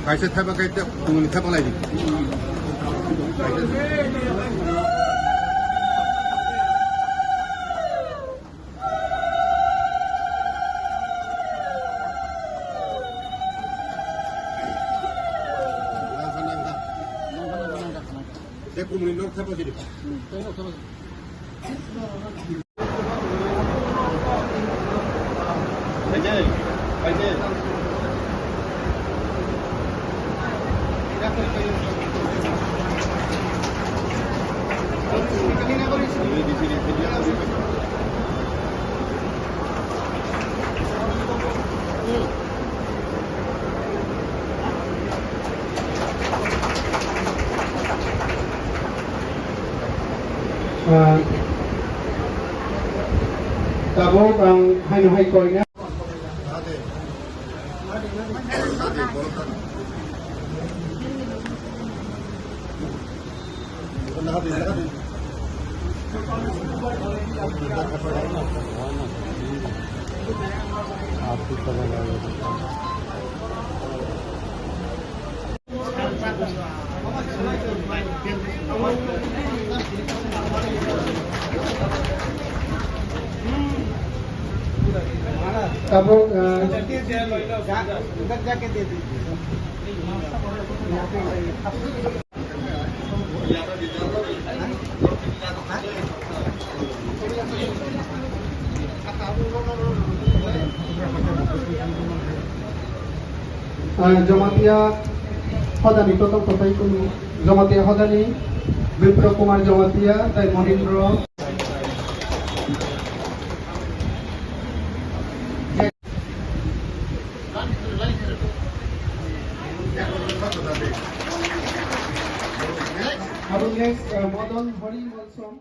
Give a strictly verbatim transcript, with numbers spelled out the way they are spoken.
Kaisa thaiba kai te, tungni thaiba lai di. Te kumni nok thaiba sidi. Ah, tabuk ang haino hai koina. Tabuk, ah, Ah, Jamatia hodani totong kotai kunu. Jamatia hodani Bipro Kumar Jamatia tai Monindro. Abo next, ah, Madan Hari Malsom.